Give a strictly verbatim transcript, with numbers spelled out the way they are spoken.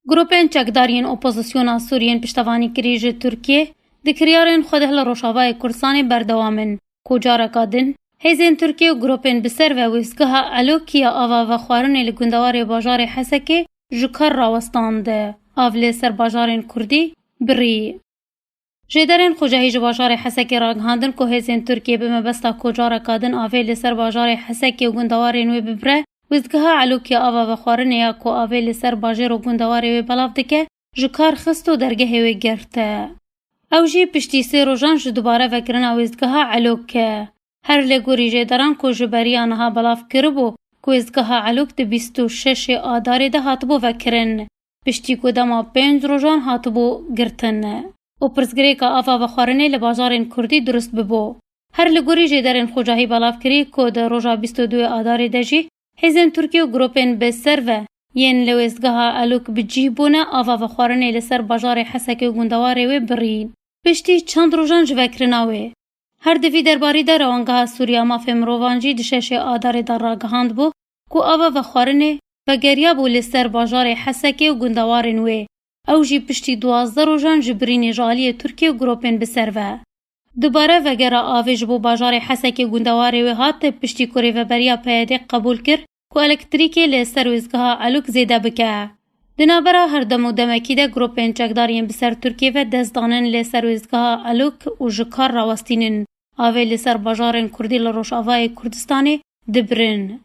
Grûpên çekdar yên opozisyona Sûriyê yên piştevanîkirî ji Tirkiyê di kiryarên xwe de li Rojavayê Kurdistanê berdewam in, ku careka din hêzên Tirkiyê û grûpên bi ser ve wêzgeha Elok ya ava vexwarinê li gundewarê bajarê Hesekê ji kar rawestand. Av li ser bajarên Kurdî birî. Jêderên xwecehî ji bajarê Hesekê ragihandin ku hêzên Tirkiyê bi mebesta ku careka din avê li ser bajarê Hesekê û gundewarên wê bibire, wêzgeha Elok ya ava vexwarinê ya ku avê li ser bajêr û gundewarê wê belav dike, ji kar xist û dergehê wê girte. Ew jî piştî sê rojan ji dubare vekirina wêzgeha Elok e. Her li gorî jêderan ku ji beriya niha belav kiribû ku wêzgeha Elok di bîst û şeşê Adarê de hatibû vekirin, piştî ku dema pênc rojan hatibû girtin û pirsgirêka ava vexwarinê li bajarên Kurdî durust bibû. Her li gorî jêderên xwecahî belav kirî ku di roja bîst û duyê Adarê de jî hêzên Tirkiyê û grûpên bi ser ve yên li wêzgeha Elok bi cih bûne, ava vexwarinê li ser bajarê Hesekê û gundewarê wê birî. Piştî çend rojan ji vekirina wê. Her di vî derbarî de Rewangeha Sûriya Mafê Mirovan jî di şeşê Adarê de ragihandbû ku ava vexwarinê vegeriyabû li ser bajarê Hesekê û gundewarên wê. Ew jî piştî duwazdeh rojan ji birînê ji aliyê Tirkiyê û grûpên bi ser ve. Dubare vegera avê ji bo bajarê Hesekê gundewarê wê hat, piştî ku rêveberiya P Y D qebûl kir ku elektrîkê li ser wêzgeha Elok zêde bike. Di navbera her dem û demekî de grûpên çekdar yên bi ser Tirkiyê ve dest danin li ser wêzgeha Elok û ji kar rawestînin. Avê li ser bajarên Kurdî li Rojavayê Kurdistanê dibirin.